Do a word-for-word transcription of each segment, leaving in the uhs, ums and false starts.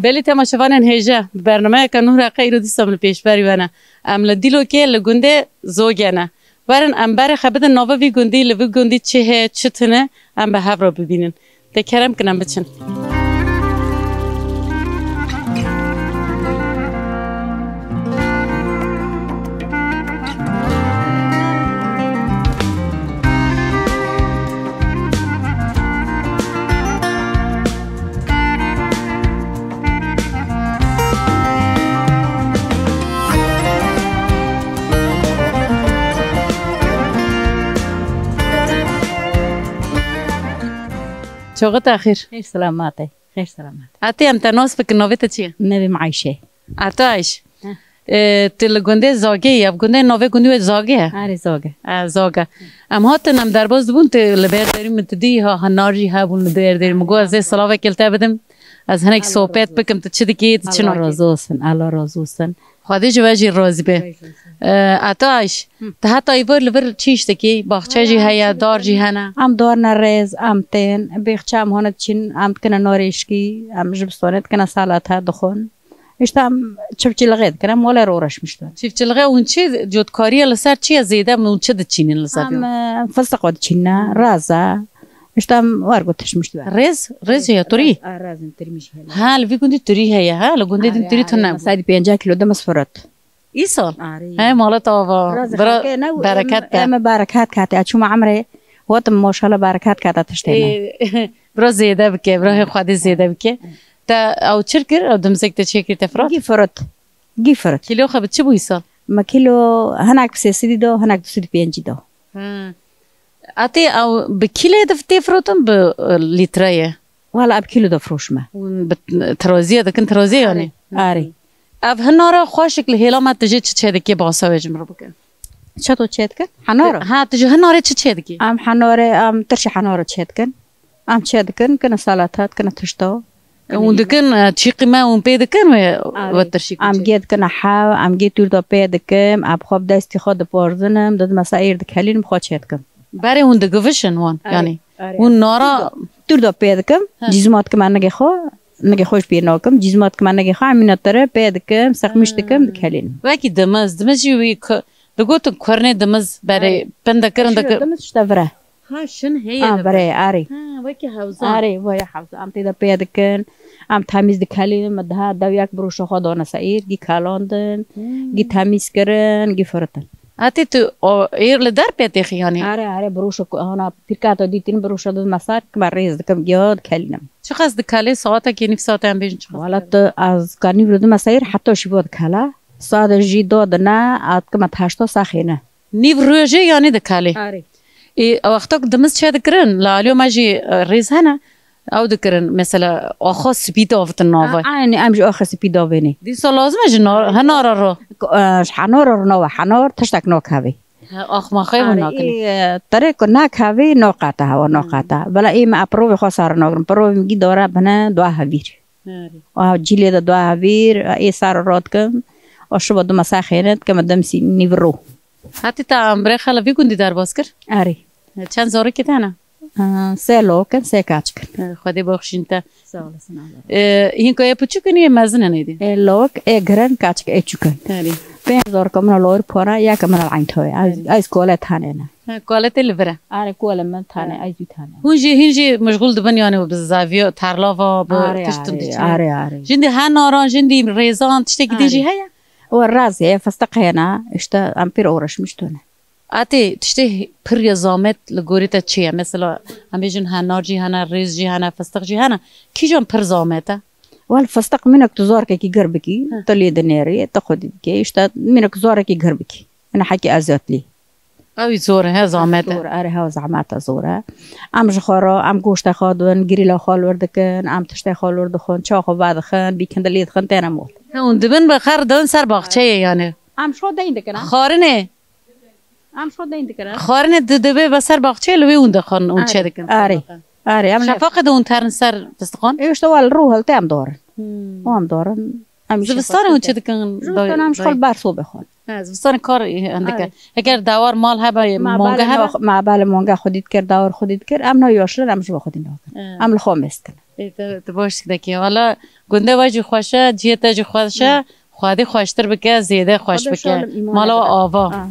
Belê temaşevanên hêja, bi bernameyeke Nûra Qey îro dîsa min li pêşberî we ne. Em li Dîlokê li gundê Zoge ne. Werin em berê xwe bidin nava vî gundî, li vî gundî çi heye, çi tune, em bi hev re bibînin. Te kerem kin em biçin. Çaxê te xêr. Xêr selamet e. Xêr selamet. Atê em te nas bikin, navê te çi ye? Navê min Ayşe. Ato Ayş. Heh. E, tu li gundê Zagê yî, ev gundê navê gundê wê Zagê ye? Erê, Zagê. E, Zagê. Em hatin, em derbas dibûn, tu li ber derî min tu dî ha, ha nar jî hebûn li ber derî. Min got, ez ê silavekê li te bidim. Ez hinek sohbet bikim, tu çi dikî, tu çi nakî? Allah razı olsun, Allah razı olsun. Xwedê ji we jî razî be. Xwedê razî be. E, Ato Ayş, tu heta îvar li vir çi îş dikî? Baxçe jî heye, dar jî hene? Em darne rêz, em tên, bêxçe em hone diçîn, em dikine narêşkî, em ji bistanê dikine salata, dixwin. Îşte em çiftçiliğê dikin, em wele re uğraşmıştım. Çiftçiliğe hûn çi, cotkariye li ser çi ye zêde, hûn çi diçînin li ser? Em, e, fıstık o diçînine, raza. Îşte em wer got tişmiştime. Rêz, rêz ya turî? A, rêz in tirmiş hele. Ha, li vî gundî turî heye, ha, li gundê din turî tune. Mesayî pêncî kilo de misfirat. Îsal? Arê. He, mala te ava. Bira bereket be. Em bereket kate. Çûma emrê, gotim maşallah bereket kate tiştê me. Bira zêde bike, bira hê Xwedê zêde bike. Te ew çir kir, ew dimzik te çêkir te firat? Gî firat. Gî firat. Kîlo xwe bi çi bû îsal? Me kîlo hinek bi sê sedî do, hinek du sed û pêncî do. Ha. Atê ew bi kîlê de tê firotin bi, e, lîtreyê? Wala bi kîlo de firoşime. Hûn bi teraziyê dikin, teraziyê yanî? Arê. Ev hinara xweşik li hêla me tu jê çi çê dikê, basa wê ji min re bike. Çato çê dikin? Henara? Ha, tu ji hinarê çi çê dikî? Em henarê, em tirşî henara çê dikin. Em çê dikin, kine salata, kine tişta. E, hûn dikin, e, çîqî me hûn pê dikin wê, arê, we tirşî em gê dikine hev, em gê tûr de pê dikim, em xwe bi destî xwe diparzinim, didime ser êr dikelînim, xwe çê dikim. Berê hûn digivişin wan, arê, yanî? Arê. Hûn nara tûr de, tûr de pê dikim, he, cîzma dikim, em nigê xwe, nigê xwe ji pê nakim, cîzma dikim, em nigê xwe, em mîna tere pê dikim, seqmîş dikim, dikelînim. Wekî dimiz, dimiz jî wî ku-, digotin kurnê dimiz berê, arê, pin dikirin, dikir. Dimiz işte vire. Ha, şin heye. Ha, de berê, arê. Ha, wekî hewza. Arê, waya hewza. Em tê de pê dikin. Em temîz dikelînin, me daha dewyek biroşa xwe dane seîr, gî kelandin, hmm, gî temîz kirin, gî firitin. Hatî tu o êr li der pê têxî yanî? Arê, arê, biroşa ku, hana pîrkata dîtin, biroşa didime ser, kime rêz dikim, giya dikelînim. Çiqas dikelê, saetekê, nîv saetê em bêjin çiqas? Wala tu, ez ka nîv re dime seîr, heta şîva dikele. Saete jî do dine, ez dikime heşta saxêne. Nîv rojê yanî dikelê. Arê. Ê, wexta ku dimiz çê dikirin, li alîya me jî, e, rêz hene, ew dikirin, mesela, axa spî davitin nava. A, aynî, em jî axa spî davênê. Dîsa lazim e ji nar-, henara re. K-, e, ji henara re nava, henar tiştek nakevê. He, ax maxê hûn nakin. Arê, ê, terê ku nakevê, naqete hewa, hmm, naqete. Bela ê me, e, pirovê xwe sar nakirin. Pirovê min gî dare bine dua hevîr. Arê. A, cîlê de dua hevîr, ê sar radikim. A, şiva dime saxêne, dikeme demsî nîvro. Hatî te em birê xwe li vî gundî derbas kir? Arê. Çend zarokê te hene? Aa, sê lawik in, sê kaçik in. Xwedê baxşîn te. Sağ olasın, Allah razı olsun. Ee, hîn ka yê piçûk in, yê mezin in êdî? Ê lawik, ê girin, kaçik, ê çûk in. Erê. Pênc zarokê min a lawir para, yeke min a li Eyntoyê. Ez, erê, ez kole tane ne. Ha, kole te li vir e? Arê, kole min tane, erê, ez jî tane. Hûn jî, hîn jî meşgûl dibin, yani, bi zaviyo, tarlava, bi, arê, tiştin, arê, diçin. Arê, arê. Jindî henaran, jindî rêzan, tiştekî din jî, arê, heye? O razê, fıstık hene, işte, em pir uğraşmış tune. Atê, tiştê pir ya zamet li gorî te çi ye? Mesela, em bêjin henar jî hene, rêz jî hene, fistix jî hene. Kîjan pir zamet e? Wal fistix mînak tu zarekî gir bikî, hı, tu lê dinêrî, tu xwedî dikê, işte mînak zarekî gir bikî. Ine hekî eziyet lê. Ew zor e, he, zamet e. Zor, erê, he, zehmet e, zor e. Em ji xwe re, em goştê xwe dibin, grîla xwe li wir dikin, em tiştê xwe li wir dixwin, çawa xwe vedixin, bîkin dilê dixin, têne mol. He, hûn dibin bi xer dibin ser baxçeyê yani. Em ji xwe deyn dikin, ha? Xwarinê. Em ji xwe deyn dikin, ha? Xwarinê di-, dibe be ser baxçeyê, li wê hûn dixwin, hûn çê dikin. Arê, arê, arê, em lê. Şefaqê de hûn terin ser fistixan? Ê, işte, wal rû helte em dorin. Hmm. O em dorin. Em îşe xwe dikin. Zivistanê hûn çi dikin? Zivistanê em ji xwe li ber sobê xwin. He, zivistanê kar, e, hindike. Arê. Eger dawar mal hebe, monge hebe? Ma belê monge xwedî dikir, dawar xwedî dikir. Em na yaşlin, em ji bo xwedî nakin. He. Em li xwe mêz dikin. Ê, tu, tu baş dikî. Wala gundê we jî xweş e, cihê te jî xweş e. Xwedê xweştir bike, zêde xweş bike. Mala we ava.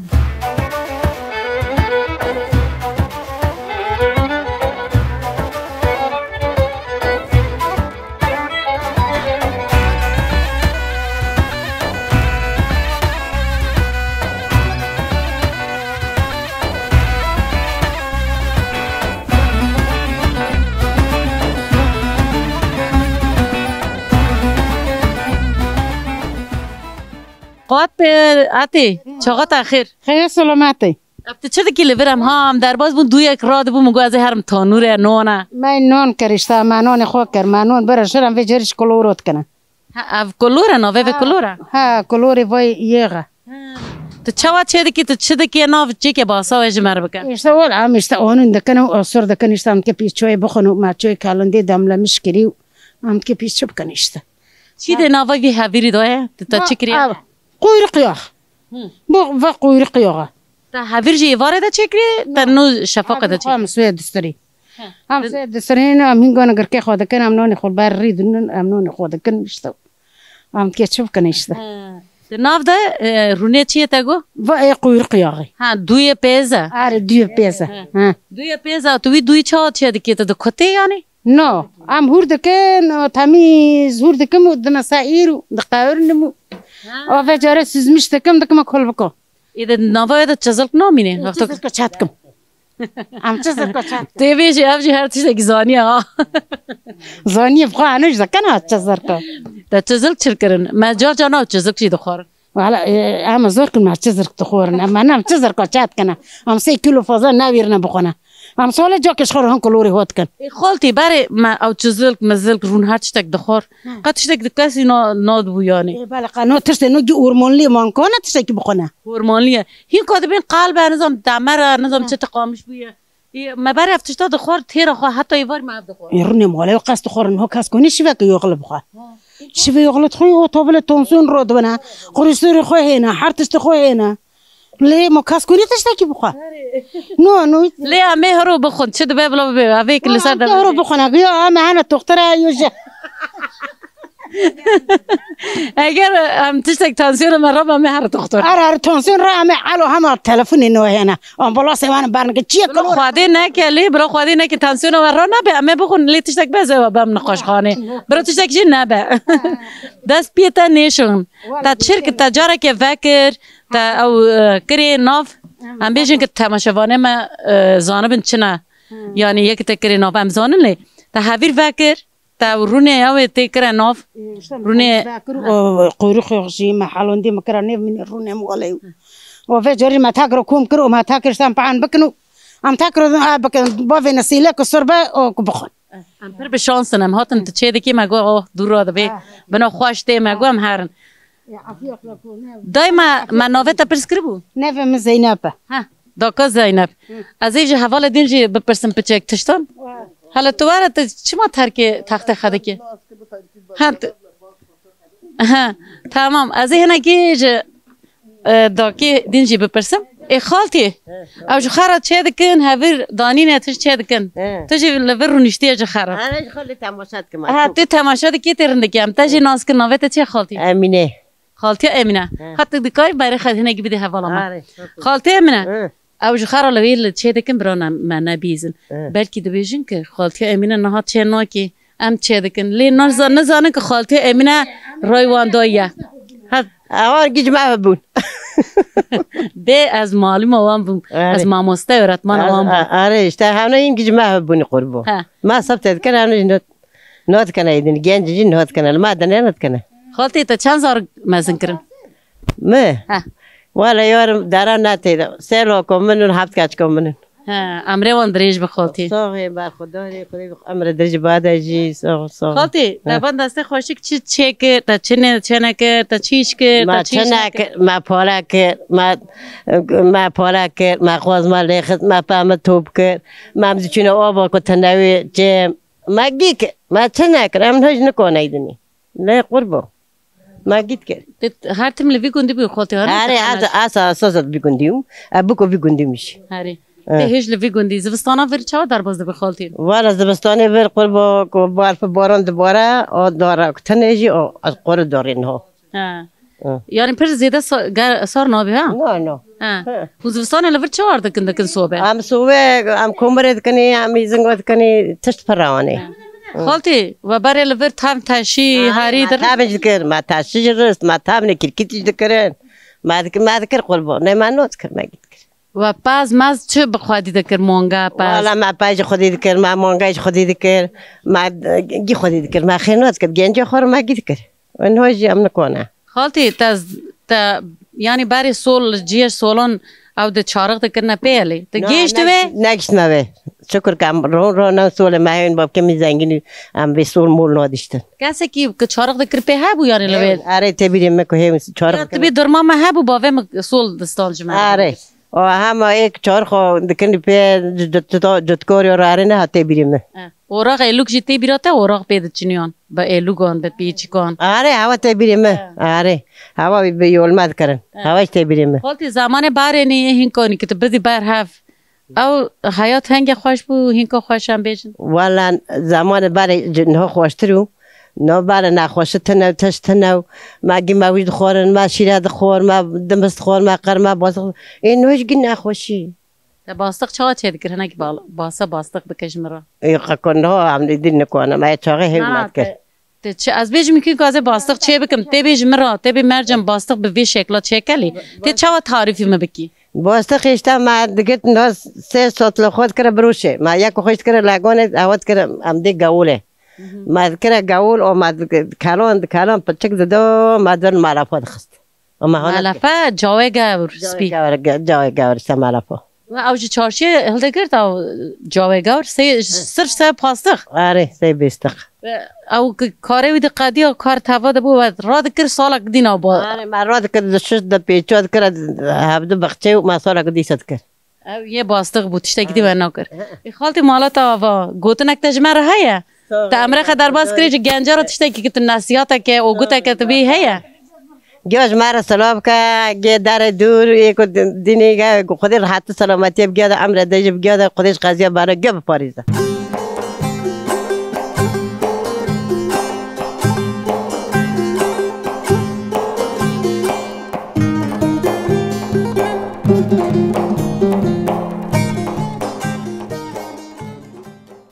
Qat pê etê, çaxa te xêr. Xêr selametê. Ev tu çi dikî li vir em? Ha, em derbas bûn, dûyek radibû, min got ez ê herim tanûrê nona. Me non kir işte, me nonê xwe kir, me non bira jir em vê carî ji koloro dikine. Ha, ev kolor e, navê vê kolor e? Ha, kolorê vay yêxe. Ha. Tu çawa çê dikî, tu çi dikî, nav çêkê basa wê ji me re bike? İşte wala em işte onun dikin û osur dikin işte em ke pî çoyê bixwin û me çoyê kalindê demlemiş kirî û em ke pî çi bikin işte. Çi dê nava vî hevirî de ye? Tu te çi kirî? Kuyruk yağı. Hı. Bu ve kuyruk yağı. Te hevir jî êvarê de çêkirî, te nû şefaqê de çêkirî? Em suya dustirî. He. Em suya dustirî, em hîn gona girkê xwe dikin, em nonê xwe ber rî dinin, em nonê xwe dikin işte. Em dikê çi bikin işte. He. Di nav de, e, rûnê çi ye te got? Va ê kuyruk yağı. Ha, duyê pêz e. Are duyê pêz e. He. Ha. Duyê pêz e, tu wî duyî çawa çê dikê, tu dikutê yanî? No, em hûr dikin, o temîz hûr dikim û dime ser îr û diqewirnim û. Ha. Ave care süzmüş dikim, dikime kolbiko. Ê de nava wê de çizilk namîne? Çizilka çatkim. Em çizilka çatkim. Tê vê jî ev jî her tiştekî zaniye ha. Zaniye bi xwe hene jî dekena çizilka. De çizilk çir kirin. Me car car nav çizilk jî dixwarin. Wala, e, em zor kin me çizirk dixwarin. Em ne em çizirka çat kine. Em sê kilo fazla navîrine bixwine. Em sole cakê ji xwe re hin kolorê hot kin. Ê, xaltî, berê me ew çizilk, mizilk, rûn her tiştek dixwar. Hı. Qet tiştek di kesî na-, nadibû yanî. Ê, bele, qe no tiştê no cî hormonlî man kane tiştekî bixwine. Hormonlî ye. Hîn ka dibên qelbe, nizam demere, nizam çi tiqamiş bûye. Ê, me ber ev tişta dixwar, têra xwe heta êvar me ev dixwar. Ê, rûnê mala wê qas dixwarin, ho kes konî şiveke yoxile bixwe. Ha. Şivê yoxile dixwe, o tabile tansiyon radibine. Xorîstorê xwe hêne, her tiştê xwe hêne. Lê ma kes konî tiştekî bixwe. Erê. No, no. Lê em ê hiro bixwin, çi dibe bila bibe, ev ê ki li ser de. Hiro bixwin, ya em hene toxtera yo je. Eger em tiştek tansiyona me rabe, em ê here doktor. Her, her tansiyon ra em ê alo hema telefonê no hêne. Ambulansa wan bernike çiye kilo. Xwedê neke lê, bira Xwedê neke tansiyona we ra nabe, em ê bixwin lê tiştek be zewa bem nexweşxanê. Bira tiştek jî nebe. Dest piyê te nêşin. Te çir ki te careke vekir, te ew, e, kirê nav. Em bêjin ki temaşevanê me, e, zanibin çi ne. Yanî yek te kirê nav em zanin lê. Te hevîr vekir. Te rûnê ew ê tê kire nav. Rûnê. Kir û quyrixê jî me helondî me kira nêv min rûnê min welê. Û vê carî me takir û kom kir û me takir ştan pehan bikin û em takir û, a, bikin bavê nesîle ku sir be û ku bixwin. Em pir bi şans in, em hatin tu çê dikî me got, oh, dûr ra dibê. Bina xweş tê me got, em herin. Dayê me, me navê te pirs kiribû? Navê min Zeynep e. Heh, daka Zeynep. Hı. Ez ê ji hevalê din jî bipirsim piçek tiştan. Wa. Hele tu were, tu çima terkê textê xwe dikî? Ha, tu, ha, tamam. Ez ê hinekî ji, e, dakê din jî bipirsim. Ê xaltî, ew ji xwe re çê dikin, hevir danîne tu jî çê dikin. He. Tu jî li vir rûniştiye ji xwe re. He, ji xwe lê temaşe dikim. Ha, tu temaşe dikî, tê rindikî. Em te jî nas kin, navê te çi ye xaltî? Emîne. Xaltiya Emîne. He. Hat tu dikarî berê xwe hinekî bidî hevala me. Are, çok iyi. Xaltiya Emîne. He. Ew ji xwe re li wê li çê dikin bira ne, me nebîzin. He. Belkî dibêjin ki Xaltiya Emîne niha çê nakê. Em çê dikin. Lê niza-, nizanin ki Xaltiya Emîne raywan daye. Ha. Ewan gic me bûn. Dê ez malûma wan bûm. Are. Ez mamoste öğretmana wan bûm. Are, işte hevne in gic me bûn qurbo. He. Ma sab te dikin, hevne jî Nadikene êdî, genc jî nadikene, li me dinê nadikene. Xaltê te çend zarok mezin kirin? Mi? He. Wele yarim dera netê de. Sê loko min in, heft keçko min in. He, emrê wan dirêj bi xaltê. Saxê berxudarê, Xwedê bi emre dirêj bade jî, sax ol, sax ol. Xaltê, te van destê xweşik çi çêkir, te çi ne, çi nekir, te çi îş kir, te çi îş nekir? Me çi nekir, me pare kir, me, me pare kir, me xwaz me lêxist, me pemê top kir, me em diçûne ava ku tenewê çêm. Me gî kir, me çi nekir, em hej nikoneydinî. Lê qurbo. Me gît kir. Te her tim li vî gundî bû xaltê, herî? Herê, ez, ez esas vî gundî yim. E, biko vî gundî miş. Herê. Tê hêj li vî gundî. Zivistana vir çawa derbas dibe xaltî? Wala zivistanê vir qurbo ku barf baran dibare, o dara ku tenê jî o ez qori dorîn ho. He. Hı. Yani pir zêde sa-, ger-, sar nabe ha? No, no. He. Hı. Û zivistanê li vir çi war dikin, dikin sobe? Em sobe, em komirê dikinî, em îzingo dikinî, tişt pir rewanê. Xaltî, we berê li vir tam teşî, harî dir. Me tam jî dikir, me teşî jî rist, me tam ne kirkît jî dikirin. Me dikir, me dikir qurbo. Ne me no dikir, me gî dikir. We pez mez çi bi xwedî dikir, monga, pez? Wala me pez ji xwedî dikir, me monga ji xwedî dikir, me gî xwedî dikir, me xêr no dikir, gencê xwe re me gî dikir. Win ho jî em nikone. Xaltî, te z-, te, yanî berê sol, cihê solan ew di çarix dikirine pê elê. Te gihişti wê? Negiştime wê. Şukur ke em ron ron em solê me heyên babkê min zengîn û em vê sol mol nadiştin. Kesekî ki çarix dikir pê hebû yanî li wê? Erê, tê bîrê me ku heyên çarix dikir. Tu bê durma me hebû, bavê me sol distan ji me. Erê. O hema êk çar xwe dikin pê cutko-, cutkor yo rarê ne hatê bîrê min. Eh, oraq êlûk jî tê bîra te, oraq pê diçiniyan. Bi êlûgan, bi pîçikan. Arê, hewa tê bîrê min. Eh. Arê. Hewa bi, bi yolme dikirin. Eh. Hewa jî tê bîrê min. Xaltî zamanê barê nî hînkanî ki tu bidî ber hev. Ew heyat henge xweş bû, hînka xweş em bêjin. Wala zamanê barê ji niha xweştir û. No bale nexweşi tine, teş tine. Ma gî me wî dixwarin, ma şîre dixwar, ma dimis dixwar, ma qer, ma bastiq. Ê no ji gî nexweşî. Te bastiq çawa çê dikir? Hinekî bal-, basa bastiq bike ji min re. Ê qe ku niha em ê dî nikwanim. Ê çaxê hêv me dikir. Te, te çi, ez bêjim ki gazê bastiq çê bikim. Tê bê ji min re, tê bê mercem bastiq bi vê şekla çêkelî. Tê çawa tarîfî min bikî? Bastiq îşte me digirt niha sê sotla xwe dikire birûşê. Me yek xwe dikire legonê, ewa dikire em dê gewûlê. Mhm. Ma dikire gewûl û ma dik-, dikelan, dikelan piçik dido, ma dir melefa dixist. Û ma hana Melefe cawê gewr, spî. Cawê gewr, ge-, cawê gewr se melefa. Ve ew ji çarşiyê hildigirt ew cawê gewr, sê, sirf se pastix. Erê, sê bêstix. Ve ew ki karê wî di qediya kar teva de bû ve radikir salek dîna ba. Erê, ma radikir di şiş de pêça dikir, hevdi bexçe û ma salek dîsa dikir. Ew yê bastix bû, tiştekî dî we nakir. Ê xaltî mala te ava, gotinek te ji me re heye? Te emre xwe derbas kirî ji genca re tiştekî ki tu nesihateke û goteke tu bî heye? Giya ji me re silav ke, gê derê dûr, yê ku di-, dînî ge, ku Xwedê reheti selametiyê bigiya de, emre de jî bigiya de, Xwedê ji qeziya bana giya biparêze.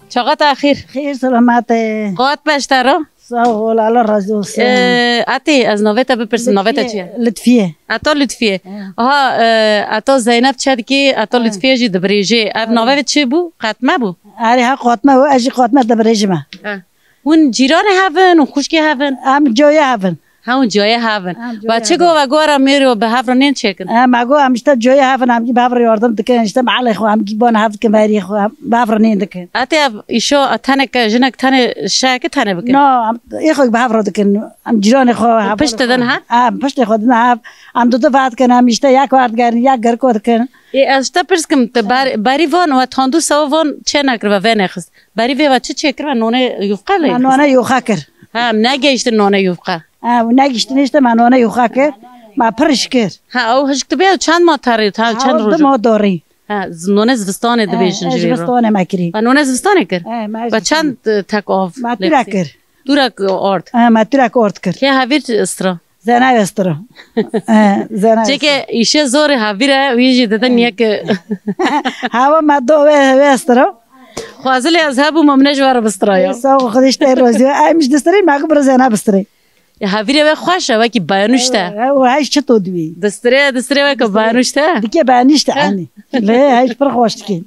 Çaxa te xêr. Xêr, selamet e. Qewet beş te re. Sağ ol, Allah razı olsun. Ee, Atê, ez navê te bipirsim, navê te çi ye? Lütfiye. Ato Lütfiye. He. Aha, e, Ato Zeynep çe dikê, Ato Lütfiye jî dibirêjê. Ev navê çi bû? Qetme bû? Erê, ha qetme bû, ez jî qetme dibirêjime. He. Hûn cîranê hev in, hûn xwişkê hev in? Em coyê hev in. Ha, hûn coyê hev in. Em coyê hev in. Ba çi go ve gora mêro bi hev re nên çêkin? Em, me go em işte coyê hev in, em gî bi hev re yardım dikin, işte mehalê xwe, em gî ban hev dikin, berî xwe, em bi hev re nên dikin. Etê ev îşo, e, teneke, jinek tenê şeke tenê bikin? No, em ê xwe bi hev re dikin. Em cîranê xwe hev. Pişt didin hev? Em piştê xwe didin hev. Em dudu ve dikin, em işte yek wer digerin, yek geriko dikin. Ê, ez ji te pirs kim, tu ber-, berî van we tandû sewa van çê nekirive, vê nexist. Berî vê ve çi çêkir ve nonê yufqe lê? Me nonê yufqe kir. Ha, em negehiştin nonê yufqe. Ha, û negihiştin işte me nonê yufqe kir. Me pir iş kir. Ha, ew hişk dibe çend ma terî, ha, çend roj? Du ma dorî. Ha, z-, nonê zivistanê dibêjin ji vê re. Zivistanê me kirî. Ha, nonê zivistanê kir? He, me. Ve çend, e, tek av? Me tûrek kir. Tûrek ard. He, me tûrek ard kir. Kê hevîr stra? Zena wê stiro. Eh, zena wê stiro. Çeke îşe zor e, ha vîre wî jî didin yek. Hawa me do wê, wê stiro. Xwazilê ez hebû, me mine ji we re bistira ya. Sağ ol, Xwedê ji te razî be. Em ji distirî, me ku biro zena bistirî. Ya, ha vîre wê xweş e, wekî bayanûş te. Eh, eh, o hej çi to diwî? Distire, distire weke bayanûş te. Dike bayanûş te, anî. Lê hej pir xweş dike.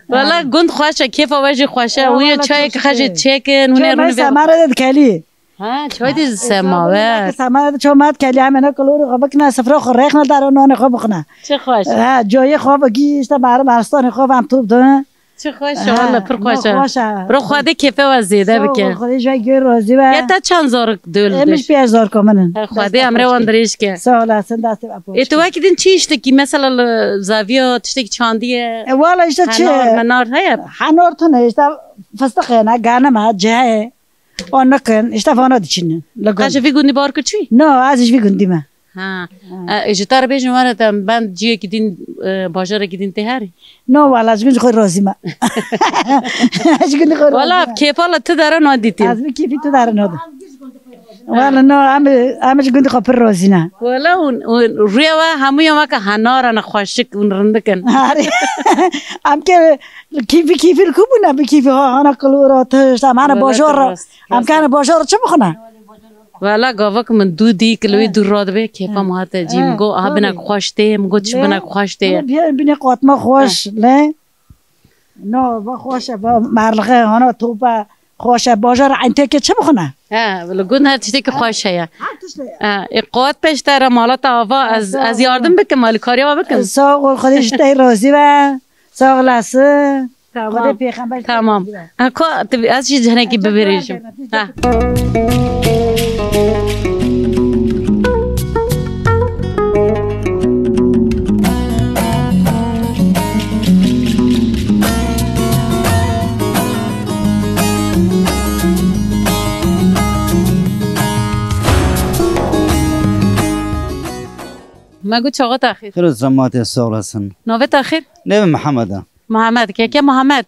Wala gund xweş e, kêfa we jî xweş e. Hûn ê çayek xwe jî çêkin, hûn ê rûnê vê. Semara de dikelî. Ha, çay dî semaver. Semaver de çay mat kelî, hemen o kalorî xwe bikine, sifra xwe rêxine, dar o nonê xwe bixine. Çi xweş. Ha, coyê xwe bigî, işte, mare, mare stanê xwe ve em top dine. Çi xweş e, walla pir xweş e. Xweş e. Bro, Xwedê kêfê we zêde bike. Sağ ol, Xwedê ji we gê razî be. Ya te çend zarok dol? Em ji pênc zarok min in. Ha, Xwedê emrê wan dirêj ke. Sağ olasın, destê we poç. E, tu wekî din çi iştekî, mesela li zaviya tiştekî çandiye? E, wala işte çi? Henar, menar heye? Henar tune, işte, fıstık hene, ganim ha, cihê. O nikin, işte vana diçînin. Li gund. Te ji vî gundî bar kir çûyî? No, ez ji vî gundî me. Ha. Ha. E, ji te re bêjin were te bend ciyekî din, e, bajarekî din tê herî? No, wala, ji gund xwe razî me. Ji gund xwe razî Wala me. Kêfa li tu dere nadîtî. Ez bi kêfî tu dere nadim. Wala no, em, em ji gund xwe pir razî ne. Wala hûn, hûn rûyê we hemûyan weke henara ne xweşik hûn rindik in. Harî. Em ke kêfî kêfî li ku bûne bi kêfî ha, hana kilora tişt, em hene Wala bajar tu re. rast, Em rast. Kene bajar çi bixwine? Valla gavak min dû dî ki li wê dû radibe, kêfa min hate cî. Min got, aha binek xweş tê, min got, çi binek xweş tê. Bîne, bîne qatma xweş, le. No, va xweş e, va merlixe, hana top e, xweş e, bajar Enteke çi bixwine? He, li gund her tiştekî xweş heye. Her tiştê. He, ê qat pêş te re mala te ava, ez, ez yardim bikim, alîkariya we bikim. Sağ ol, Xwedê ji te razî be. Sağ olasın. Tamam. Xwedê pêxember Tamam. Ha, ko, tu, ez jî cinekî bibirêjim. Ha. Me got çaxa te xêr. Xêr û selametê, sağ olasın. Navê te xêr? Navê Mihemed e. Mihemed, keke Mihemed,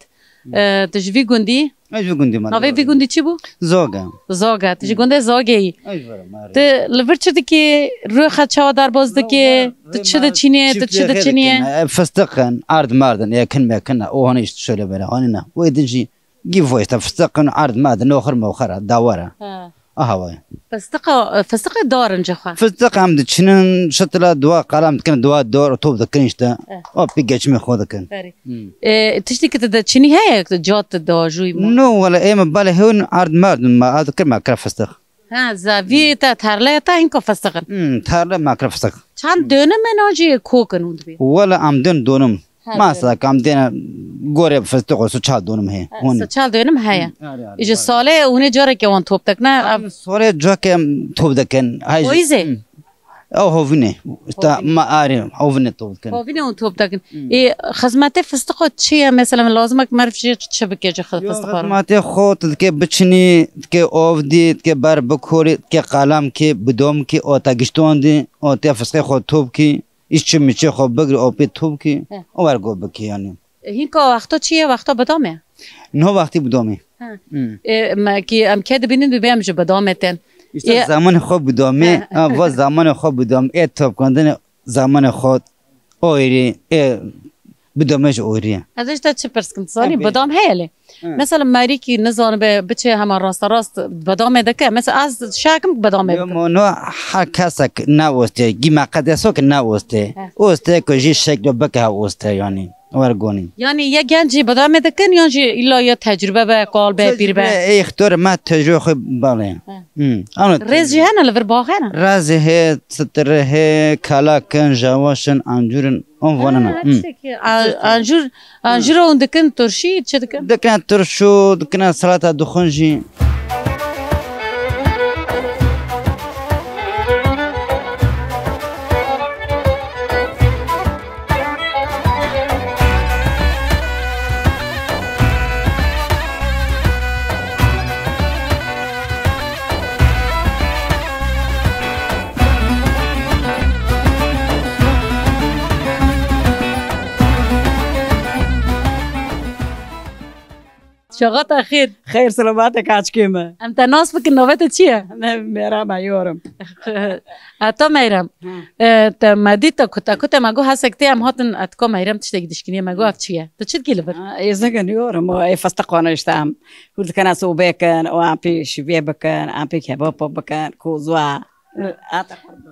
e, tu ji vî gundî? Ez ji vî gundî me. Navê vî gundî çi bû? Zog e. Zog e. Tu ji gundê Zogê yî. Ez ji vir me, erê. Tu li vir çi dikî? Rûyê xwe çawa derbas dikî? Tu çi diçînî? Tu çi diçînî? E, fistiq in, erd merd in, ekin mekin e. O hani işte şöyle böyle, hani ne? O edin jî gî voysta fistiq in, erd merd in, noxir moxir e, dawar e. Ha. Aha vay. Fistiqa, fistiqê dar in ji xwe. Fistiq em diçinin, şitila dua qalam dikin, dua dor top dikin işte. Eh. O pî geçimê xwe dikin. Berî. Hmm. E, tiştî ki tu diçinî heye, cat tu dajûyî ma? No, wala ê me bale hewin erd merd in, ma ev dikir me kira fistiq. Ha, zavî te, terlê te hinka fistiq in. Hmm, terlê me kira fistiq. Çend dönüm e nacî kok in hûn dibê? Wala em dön dönüm. Ha, Masa dönüm. Kam dêne gorê fistiq olsun çal dönüm heye. Ha, Hûn. Çal dönüm heye. Hı, arê, arê, Ji arê. Salê hûnê careke wan top tekne. Em solê cake top dekin. Hay ji- Oyze? Hı. Ew hovine. İşte Hovine. Ma arê hovine top dekin. Hovine hûn top dekin. Hı. E, xizmetê fistiqo çi ye? Mesela lazim e ki merv jê çi bike ji xi- Yo, fistiqo re? Xizmetê xo tu dike biçinî, dike ov dî, dike ber bikorî, dike qalam ki, bidom ki, o te gişton dî, o te fistiqê xo top ki. Îş çi miçê xwe bigri, opê top ki, He. O wer go bikî yani. E, hinka wexta çi ye? Wexta bidamê? Niha wextî bidamê. Ha. Hmm. E, me ki em ke dibînin dibê em ji bidamê tên. İşte E, zamanê xwe bidamê, Ha. Ha, va zamanê xwe bidamê, e top kandine zamanê xwe oyrî, e bidamê ji oyrî ye. Ez ji te çi pirs kim? Zanî Tabii. Bidam heye lê. Hı. Mesela merîkî nizanibe biçe hema rasterast bedamê dike. Mesela ez şakim bedamê Yo, dike. Mo, no, her kesek ne oste, gî me qedeso ki ne oste. He. Oste ku jî şeklo bike ha oste yani. Wer gonî. Yani ya genc jî bedamê dikin yan jî illa ya tecrübe be, kal be, pîr be. Tecrübe, ey, xtor me tecrübe xwe bale. He. Hı. Ano Rêz jî hene li vir bax hene. Rêz he, sitire he, kalakin, javaşin, ancurun. On vanena. Ha, Hmm. Tiştekî, a-, ancur, ancur hûn dikin turşî, çi dikin? Dikine turşu, dikine salata, dixwin jî. Çaxa te xêr. Xêr selamet e kaçkê me. Em te nas bikin, navê te çi ye? Ne, Meyrem e, yorum. Ato Meyrem. Ha. E, te me dît te kute, kute me got hesek tê em hatin etka Meyrem tiştekî dişkiniye, me got ev çi ye? Tu çi dikî li vir? Ha, êzingin yorum, o ê festiqane işte em. Hûr dikene sobê kin, o em pê şivê bikin, em pê kebab bikin, kozwa.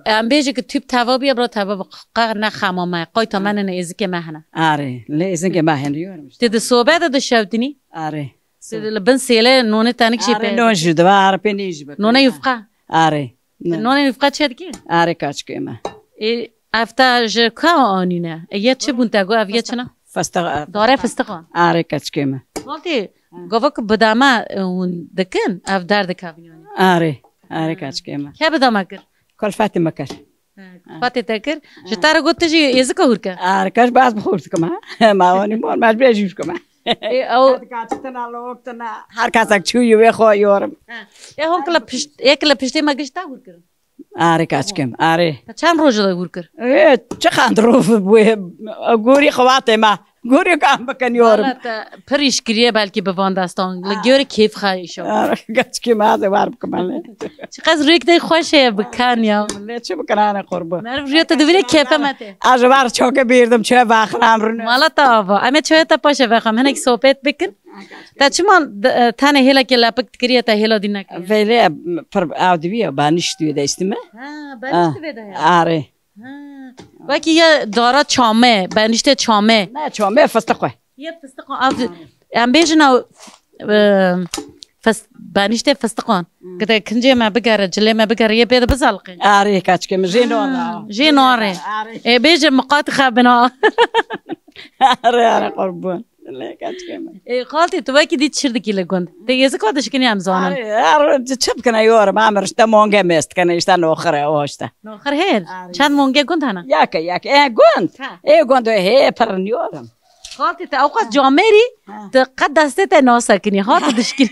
Em bêje ki tüp teva bûye, bira teva bi qe ne xema me, qayta me nene, êzikê me hene. Arê, lê êzingê me hene, yorum işte. Tê di sobe de dişewtinî? Arê. Tê di li bin sêle nonê tenik jê Arê, pê. Non jî dibe, arê pê nê jî be. Nonê yufqa? Arê. Nonê yufqa çê dikî? Arê kaçkê me. Ê, ev te ji ka anîne? Ê, ye çi bûn te got, ev ye çi ne? Festiq. Dare festiq a? Arê kaçkê me. Waltê, Ha. Gava ku bidame, e, hûn dikin, ev derdikevin yani. Arê, arê kaçkê me. Ke bidame kir? Kulfetê me kir. Ha, kulfetê te kir. Ji te re got tu jî êzika hûr ke. Arê kaç baz bi xwe dikim ha. Ma wanî mor, ma ji bê jî dikim ha. E, ew Hadi kaçtına, loktina. Her kesek çû yuvê xwe yorum. Ha. E, hon kila pişt, e, kila piştê me gişta hûr kirin. Arê kaçkim, arê. Te çend roj de gûr kir? Ê, çi qand roj bûye? Gûrî xebatê me. Gûrî kam bikin yorum. Wala te pir îş kiriye belkî bi van destan. Li gûrî kêf xwe îşo. Arê kaçkim, hadi var bikim hele. Çiqas rêk de xweş heye bikan ya. Lê çi bikin, hane qurbu. Meriv riyo te divîne kêfe me te. Ez var çoke birdim, çe baxram rune. Mala te ava. Em ê çaya te paşe vexam. Hinek sohbet bikin. Te çima d-, e, tenê hêlekê lepik dikiriye, te hêla dî nekiriye? Vêlê, pir ew diviye, ba niştiye destime. Ha, benişt vê de ya. Arê. Ha. Wekî ye dara çame, beniştê çame. Ne çame, fıstık xwe. Ye fıstık, ev, em bêjin ew, e, fıs-, beniştê fıstıkan. Hmm. Gide kincê me bigere, cilê me bigere, yê pê de bizalqin. Arê kaçke mi, jê nora. Jê nore. Arê. E, bêje miqat xebina. Arê, arê, qurbon. Lê kaçke mi. E, xaltê, tu wekî dî çir dikî li gund? Te êzika dişkinî em zanin. Arê, arê, çi bikine yorum, em rişte mange mest kene, işte noxire, o işte. Noxir hêr. Arê. Çend mange gund hene? Yake, yake. E, gund. Ha. E, gund, hê, pir niyorum. Xaltê te ewqas camêrî, ha, tu qet destê te nasekinî. Hat dişkinî.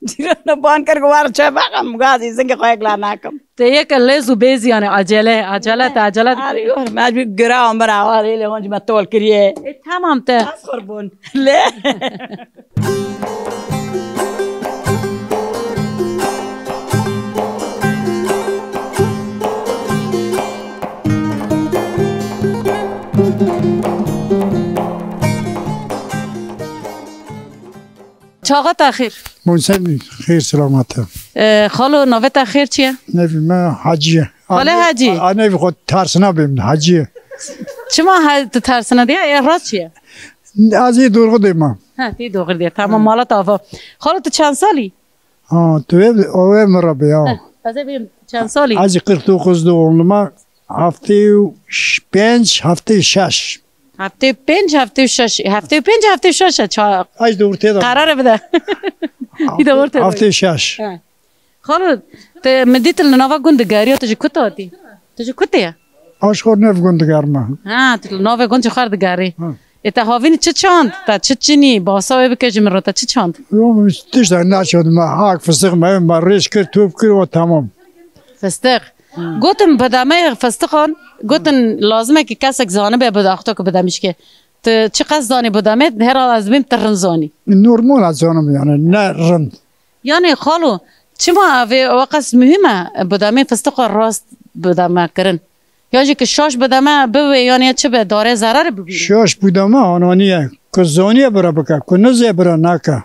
Cîrana ban kir ku war çe vexim, gazî zingê xwe yek la nakim. Te yeke lêz û bêzî, yani acele, acele te, acele te. Arê, yor, mecbûr gira amir awa, lê hon ji me tol kiriye. E, tamam te. Ez qurbûn. Lê. Çaxa te xêr. Bon sen xêr selamet e. E, xalo, navê te xêr çi ye? Nevî me Hacî ye. Xalê Hacî. A, nevî xwe tersina bê min, Hacî ye. Çima he, tu tersina diye? E, rast çi ye? Ez ê doğru dê ma. Ha, tê doğru diye. Tamam, ha, mala te ava. Xalo, tu çend salî? Ha, tu ev, o ev mi rabê ya. Heh, ez ê bêm çend salî? Ez kırk dokuz doğumluyum. Heftê û pênc, heftê û şeş. Heftê û pênc, heftê û şeş, heftê û pênc, heftê û şeş e, ça-, Ay, doğru tê de. Kararê bide. Î de ortê de. Heftê û şeş. He. Xalo, te min dît li nava gund digerî, tu ji ku hatî? Tu ji ku tê ye? Aşko nev gund digerme. Ha, tu li navê gund ji xwe digerî. Ha. E, te havînî çi çand? Te çi çinî? Basa wê bike ji min re, te çi çand? Yo, tiştek neçand me. Hak fıstık me, me rêş kir, top kir, o tamam. Fıstık. Hmm. Gotin bidemê fıstiqan, gotin lazim e ki kesek zanibe bide, axto ki bidemîşke. Tu çiqas zanî bidemê, herhalde ez bêm tu rind zanî. Normal ez zanim yani, ne rind. Yani xalo, çima ev ê weqas muhîm e bidemê fıstiqa rast bideme kirin? Ya jî ki şaş bideme bibe, yani çi be, darê zerarê bibîne? Şaş bideme ananiye, ku zaniye bira bike, ku nizê bira neke.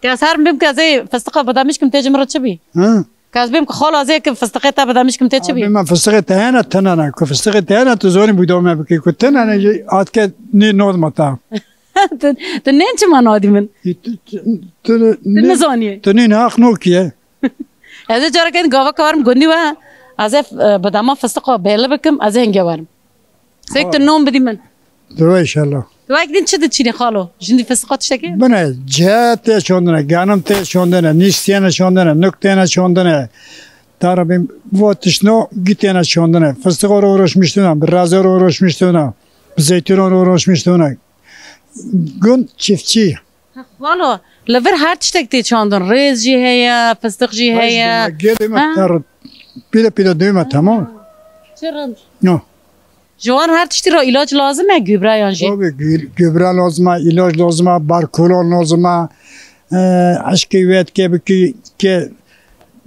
Ke ez her bim ke ez ê fıstiqa bidemîşkim tê ji min re çi bî? Hı? Ke ez bêm ku xala ez ê ki fıstiqê te bidemîşkim tê çi bî? Abi, me fıstiqê te hene, tine ne. Ku fıstiqê te hene, tu zorî bûdame bikî. Ku tine ne, jî atke nê nodma ta. Tu, tu nên çima nadî min? E, tu, tu, tu, tu nizanî. Tu nên haq nokiye. Ez ê careke din gava karim gundî we. Ez ê, e, bidema fıstiqa bêli bikim, ez ê hingê werim. Sek tu non bidî min. Dua inşallah. Tu wek din çi diçînî xalo? Jindî fisiqa tiştekî? Bine, ce tê çandine, genim tê çandine, nîş têne çandine, nuk têne çandine. Tarabîm vo tişno gî têne çandine. Fıstık uğraşmıştına, biraz uğraşmıştına, zeytin uğraşmıştına. Gün çiftçi. Ha, xalo, li vir her tiştek tê çandin. Rêz jî heye, fistiq jî heye. Gelê me ter, pîle pîle dê me, tamam. Çi rind. No. Ji wan her tiştî re îlac lazim e, gübre yan jî? Tabii, gü-, gübre lazim e, îlac lazim e, barkolan lazim e. Ee, eşkê wê dike bikî ke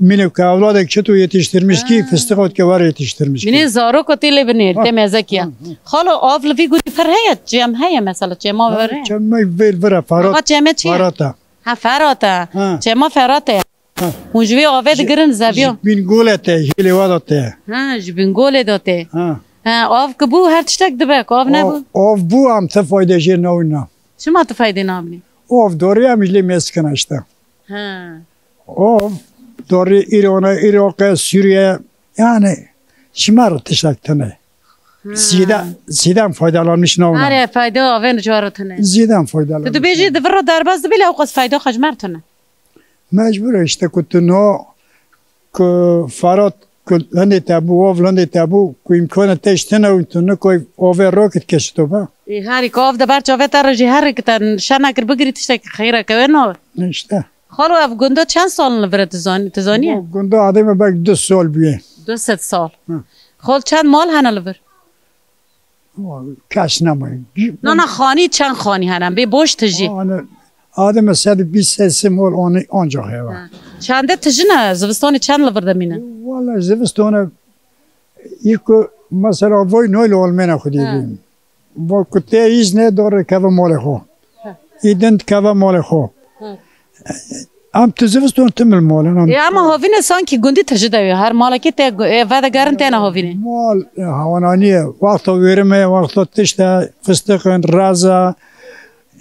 mînê ke evladek çito yetiştirmiş ki, fıstık ot ke var yetiştirmiş ki. Mînê zarok ot tê lê binêr, tê mezek ya. Ha, ha. Xalo, av li vî gundî pir heye, cem heye mesela, cema ver heye. Cem me vêl vira Ferhat. Ama ceme çi ye? Ferhat e. Ha, Ferhat e. Ha. Cema Ferhat e. Ha. Hûn ji vê avê digirin zeviyo. Ji Bîngolê te, hêlê wa da te. Ha, ji Bîngolê da te. Ha. Ha, av ki bû her tiştek dibe, ku av nebû. Av bû, em te fayde jê nabîna. Çima tu fayde nabînî? Av dorê em ji lê mêz kena işte. Ha. Av dorê Îranê, Iraqê, Sûriyê, yani ji me re tiştek tune. Ha. Zîde, zîde em faydalanmiş nabûna. Are fayda avên ji we re tune. Zîde em faydalanmiş. Tu dibêjî di vir re derbas dibî lê ew qas fayda xwe ji me re tune. Mecbur e işte ku tu no, ku Ferhat, ku hindê te bû, av hindê te bû, ku îmkanê te ji tine û tu nikoy avê rakit keşito be. Ê, herî ku av de ber çavê te re jî herî ki te şer nekir bigirî tiştekî xeyreke wê nabe. İşte. Xalo, ev gunda çend sal in li vir e, tu zanî, tu zanî? Bu gunda adê me belkî du sal bûye. Du sed sal. Hı. Xal, çend mal hene li vir? Mal kes nemaye. Na, na, xanî çend xanî hene? Bê boş tijî. Ane, adê me sed û bîst sed sê mal anî ancak heye. Ha. Çende tijî ne? Zivistanê çend li vir de mîne? Wala zivistana yê ku mesela voy noy li olmena xwedî Ha. bîn. Bo ku tê îznê dore keve malê xwe. Heh. Îdin dikeve malê xwe. Heh. Em tu zivistan tim li malin, em Ê, ama hovîne sankî gundî tijî de wê. Her malekî tê gu-, ê, vedegerin têne hovînê. Mal, e, hawananî ye. Wexta wêrime, wexta tişt e, fistiqin, reza,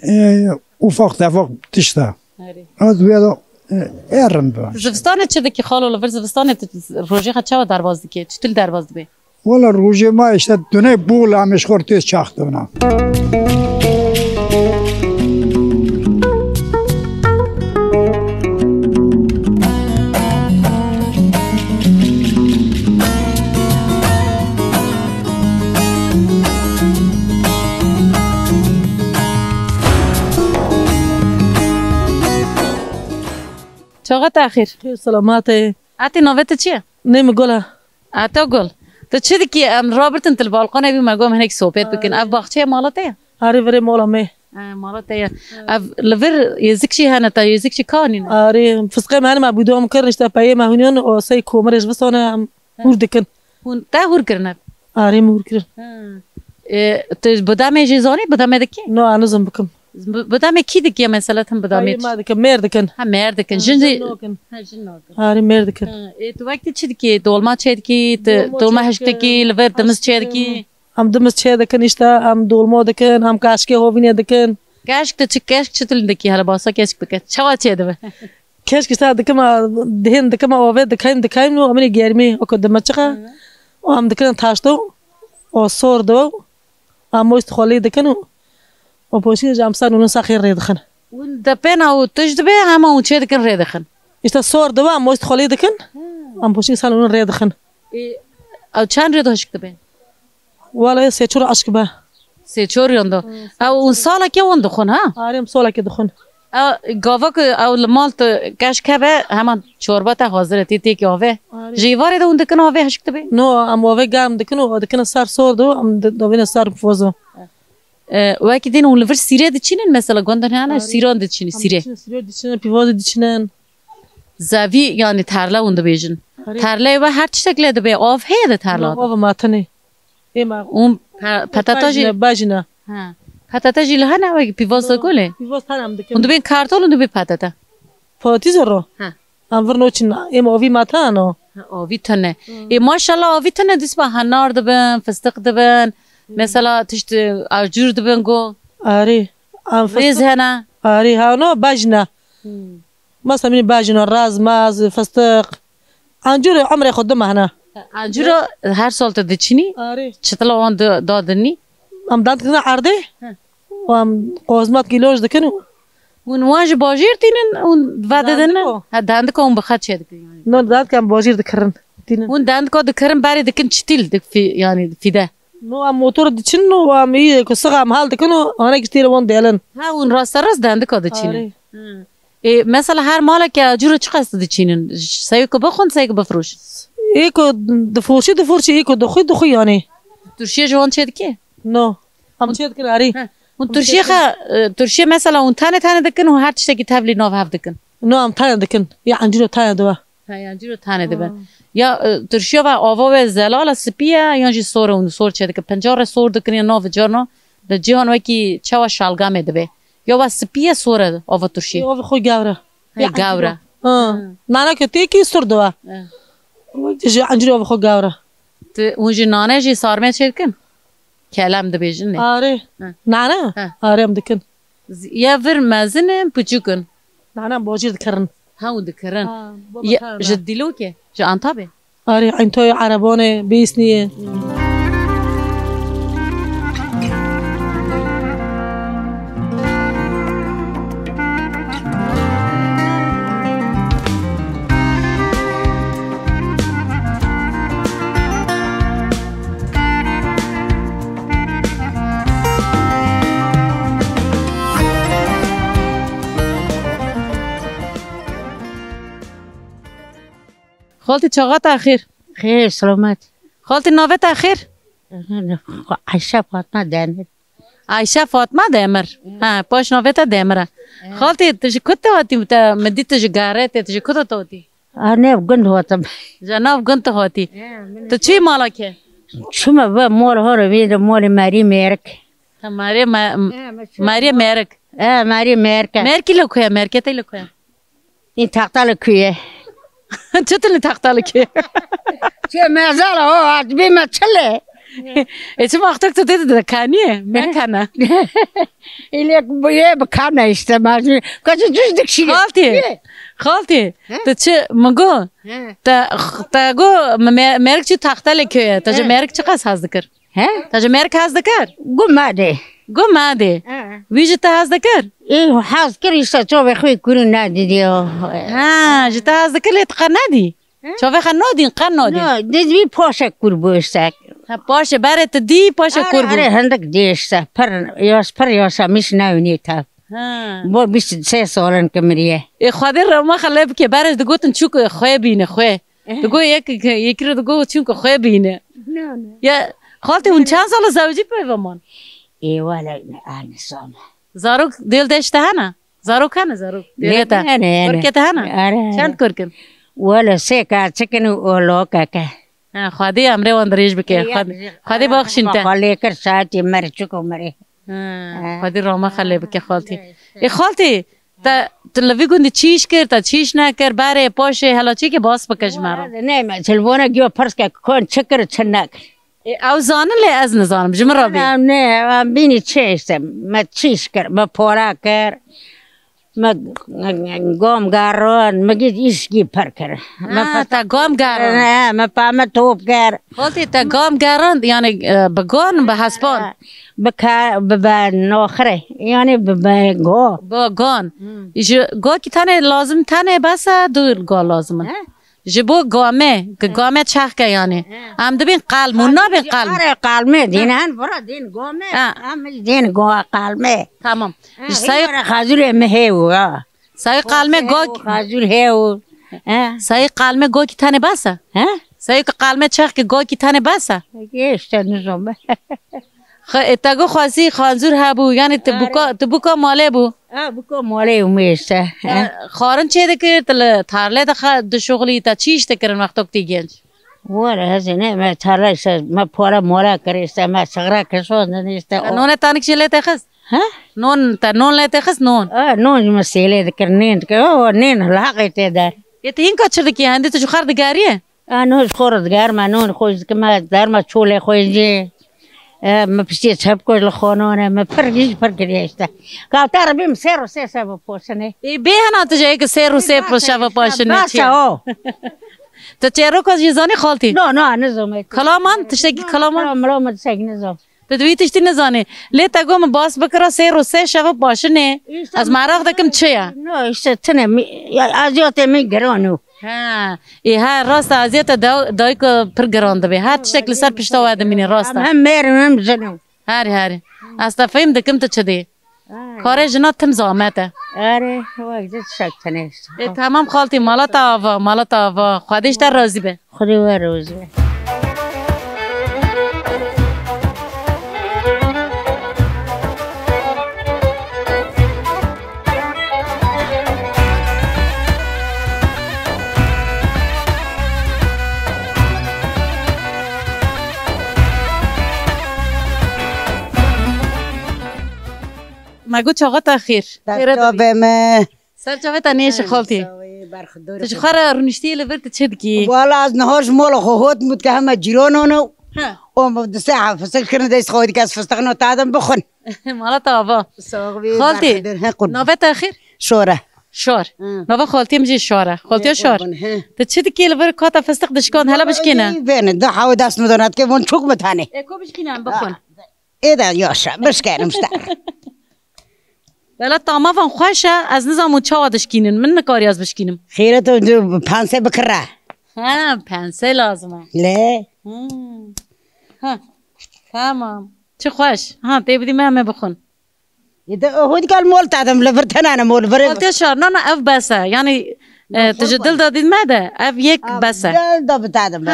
e, ufak tefak tişt e. Erê. Ez wê de, e, e, rind be. Zivistanê çi dikî xalo, li vir zivistanê tu rojê xwe çawa derbas dikî? Çitil derbas dibê? Wala rojê ma işte dune bû la em ji xwe tê çax dona. Çaxa te xêr. Xêr selamet e. Etê navê te çi ye? Nê min Gul e. Ata Gul. Tu çi dikî? Em rabirtin tu li balqonê bî, me got em hinek sohbet bikin. Ev baxçeya mala te ye? Arê, virê mala me. E, mala te ye. Ev li vir yêzik jî hene, te yêzik jî kanîne? Arê, fisqê me hene, me bûdom kirin, işte peyê me hûniyon, o sey komirê ji visane em hûr dikin. Hûn te hûr kirin ev? Arê, me hûr kirin. Ha. E, tu bi demê jî zanî, bi demê dikî? No, ez nizim bikim. Bi, bi demê kî dikî mesela, tim bi demê Hayır, çi? Ma dikin, mêr dikin. Ha, mêr dikin. Ha, jin jin jî nakin. Ha, jin nakin. Arê, mêr dikin. Ha, e, tu wek tu çi dikî? Dolma çê dikî, tu, Dolma dolma çê hişk dikin, dikî, li vir dimiz çê hişk dikin. dikî? Em dimiz çê dikin, işte, em dolma dikin, em keşkê hovînê dikin. Keşk, tu çi, keşk çi tu dikî? Hele basa keşk bike. Çawa çê dibe? Keşk işte dikime, dihên dikime avê dikeyim, dikeyim û eminê germî, o ku dime çiqa. Hı. O em dikin taşto, o sor do, em moyst xolî dikin û o poşîn ji em ser nûnû saxê rê dixin. Hûn depêna û tij dibe, hema hûn çê dikin rê dixin? İşte sor dibe, em moyst xolî dikin, Hı. em poşîn ser nûnû rê dixin. Ê, ew çend rê de hişk dibe? Wele sê çor aşk be. Sê çor yan da. Hı, Ew hûn salekê wan dixwin, ha? Arê, em salekê dixwin. Ew gava ku ew li mal tu keşk hebe, heman çorba te hazir e, tê têkî avê. Arê. Ji êvarê de hûn dikin avê hişk dibe? No, em avê germ dikin û dikin ser sor do, em di-, dovîne ser fozo. E, wekî din hûn li vir sîrê diçînin, mesela gundin hene, Arê. sîran diçînin, Em sîrê. diçînin, sîrê diçînin, pîvazê diçînin. Zevî, yanî terle hûn dibêjin. Arê. Terleyê we her tiştek lê dibe, av heye di terla de? Av ma tenê. Ê ma Hûn pe-, petata jî bajine, bajine. Ha. Petata jî li hene wekî pîvaz de gulê? Pîvaz hene em dikin. Hûn dibên kartol, hûn dibê petata? Patî zero. Ha. Em vir noçin, ê ma avî ma tane. Ha, avî tune. Hı. Ê maşallah avî tune dîsba henar dibin, fistiq dibin. Hı. Mesela tişt, e, acur dibin go. Arê. Em Rêz fistiq hene. Arê, ha, no, bajine. Hı. Masa min bajine, raz, maz, fistiq. Ancûrê emrê xwe dimehne. Ancûra her sal tu diçînî? Arê. Çitila wan da dinî? Em dan dikine erdê. Hı. Û em qozmat kîloj dikin û Hûn wan ji bajêr tînin, hûn vedidin? Dandiko. Ha, dandiko hûn bi xwe çê dikin yani. No, dandika em bajêr dikirin. Tînin. Hûn dandiko dikirin, berê dikin çitîl dik fî-, yani fîde. No, em motor diçin û em î ku sixa em hal dikin û hanek ji têrê wan dêlin. Ha, hûn rasterast dandika diçînin. Arê. Hı. Ê, mesela her malekê acûro çiqas diçînin? Seyê ku bixwin, seyê ku bifroşin? Ê ku difroşî, difroşî, ê ku dixwî, dixwî yanî. Turşiyê ji wan çê dikê? No. Em çê dikin arî. Heh. Hûn Em turşiyê çê dikin. Xe, e, turşiyê mesela hûn tane tane dikin û her tiştekî tevlî nav hev dikin? No, em tane dikin. Ya encîro tane dibe. Ha, ya encîro tane dibe. Ha. Ya, e, turşiya ve ava ve zelal e, spî ye, yan jî sor e, hûn sor çê dikin? Pencar re sor dikin ya nav carna. Li cîhan wekî çawa şalgamê dibe. Ya ve spî ye, sor e ava turşî. Ya ava xwe gewr e. He, ya gewr e. Encîro. Ha. Ha. Nane ke têkî sor dibe. He. Wekî ji encîro ava xwe gewr e. Tu, hûn jî nane jî sarmê çê dikin? Kelem dibêjin ne? Arê. He. Nane? He. Arê em dikin. Z-, ya vir mezin in, piçûk in. Nane em bajêr dikirin. Ha, hûn dikirin. Ha, baba Ya, kar ji da. Dîlokê, ji Antabê? Arê, Antoyê, Erebanê, Bêsniyê. Xaltî, çaxa te xêr. Xêr, selamet. Xaltî, navê te xêr? Ayşe Fatma Demir. Ayşe Fatma Demir. Ha, paş navê te Demir e. Xaltî, tu ji ku te hatî? Te min dî tu ji Garetê, tu ji ku te hatî? A, ne gund hatim. Ji nav gund tu hatî. Tu çi mala ke? Çima ve mol hor vî de mol Merî Mêrik. Ha, Merî me-, Merî Mêrik. E, Merî Mêrik. Merkî li ku ye? Merkê te li ku ye? În taxta li ku ye? Çi tu li taxta li ku ye? Çi mezar o, at bî me çile. E, çi wextek tu tê de kanî ye? Me kana. İlek bu ye bi kana işte, ma. Kaçı cüz dikşi. Xaltî. Xaltî. Tu çi, min got? Te, te got, me-, Mêrik çi taxta li ku ye? Te ji Mêrik çi qas hez dikir? He? Te ji Mêrik hez dikir? Gu me dê. Gu me dê. He. Wî ji te hez dikir? Ê, hez kir, îşte çavê xwe kurî nedîdî. Ha, ji te hez dikir lê tu qe nedî? He? Çavê xwe nadîn, qe nadîn. Na, dî wî paşe kur bû îşte. Ha, paşe, berê tu dî, paşe kur bû. Erê, erê, hindik dî îşte. Pir, yas, pir yaşamiş newînî te. Ha. Bo bîst sê salin ki miriye. Ê, Xwedê rehma xwe lê bike, berê digotin çûk xwe bîne, xwe. Digo yek, yekî re digo çûk xwe bîne. Ne, ne. Ya, xaltê hûn çend sal e zewicî peyva man? Ê, wele, ne, a, ne same. Zarok dêl deşte hene? Zarok hene, zarok? Dêlê te? Hene, hene. Kurkê te hene? Are, are. Çend kurk in? Wele, sê keçik in û lokeke. Ha, Xwedê emrê wan dirêj bike. Xwedê, Xwedê baxşîn te. Xwedê kir saetî merçik û merê. Ha, Xwedê rama xelê bike xaltî. Ê xaltî, te, tu li vî gundî çîş kir, te çîş nekir, berê, paşê, hela çîkê bas bike ji me re. Ne, me telefona giyo pirs ke kon çi kir, çi nekir. Ê, ew zanin lê ez nizanim, ji min re bê. Ne, ne, em bînî çi işte, me çîş kir, me pora kir. Me gom garon, me gî îşkî per kir. Me Ha, te gom garon. Ne, me pa me top kir. Xaltî, te gom garon, yani, e, bi gon, bi hespan? Bi ka, bi, bi noxire, yani bi, bi go. Bi gon. Hmm. Ji go ki tane lazim, tane besa, du go lazim in. He? Ji bo game, ki game çaxke yani. He. Em dibin qalm û nabin qalm. Are qalme, dîn hen bura dîn game. Ha. Em dîn go qalme. Tamam. Ha, ji sayı xazure mi hewu ha. Sayı qalme go. Xazur hewu. Ha. Sayı qalme go ki tane basa. Ha? Sayı ki qalme çaxke go ki tane basa. Ge işte nizam. Xe-, e, te got xwezî xanzûr hebû, yanî tu buka, tu buka malê bû. Ha, buka malê û me işte. E, xwarin çê dikir, tu li tarlê de xa-, dişuxulî, te çi îş dikirin wextok tî genc? Were hezî ne, me tarla işte, me pora mora kir işte, me sigira kişandin işte. Te nonê tanik jî lê te xist? Ha? Non, te non lê te xist, non? A, non jî me sêlê dikir, nên dikir, o, nên, laqê tê der. Yê tu hînka çi dikî, hendî tu ji xwe digeriyê? A, no ji xwe re digerime, no xwe ji dikime, derma çolê xwe jî. E, me piştî çepko ji li xwe none, me pir jî pir kiriye işte. Ka te re bîm sê ro sê şev poşinê. Ê, bê hena tu jeyê ki sê ro sê şev poşinê çi? Basa o. Tu çêroka jî zanî xaltî? No, no, nizome. Kalaman, tiştekî kalaman? Mira, mira, me tiştekî nizom. Tu di wî tiştî nizanî. Lê te got min bas bikira sê ro sê şev paşinê. Îşte ez meraq dikim çi ye? No, îşte tine mi-, ya, eziyatê min giran o. Ha, ê, ha, rast e, eziyete da-, dayika pir giran dibe. Her tiştek li ser pişta we dimîne, rast e. Hem mêr in, hem jin in. Herî, herî. Ez te fêm dikim tu çi dê. Ay. Karê jina tim zahmet e. Erê, wek jî tiştek tine îşte. Ê, tamam xaltî, mala te ava, mala te ava. Xwedê ji te razî be. Xwedê we razî be. Me got çaxa te xêr. Xêre Çavê me. Ser çavê te nêşe xaltî. Sawê, berxudor. Tu ji xwe re rûniştiyê li vir tu çi dikî? Wala ez niha ji mala xwe hot mut ke heme cîranan û Ha. o me du sê hafisik kirin dest xwe dike ez fistixno tadim bixwin. Mala te ava. Sağ ol, Xaltî, berxudor, he, qurban. Navê te xêr? Şore. Şor. Hı. Nava xaltiyê min jî Şor e. Xaltiya Şor. He, qurban, he. Tu çi dikî li vir kata fistix dişkan hela bişkîne? Vêne, du hawe dest mi donat ke von çok mu tane. E, ko bişkîne em bixwin. Ê de yaşa, bişkenim işte. Wela tama van xweş e, ez nizanim çawa dişkînin, min nikarî ez bişkînim. Xêret e, tu pense bikire. Ha, pense lazim e. Lê? Hmm. Ha, tamam. Çi xweş. Ha, tê bidî me, em ê bixwin. Ê de, hûn kal mol tadim, li vir tenane mol, vir. Xaltiya Şor, na, na, ev bes e. Yani, E, tu ji dil de dî me de, ev yek bes e. Dil de bi te de me.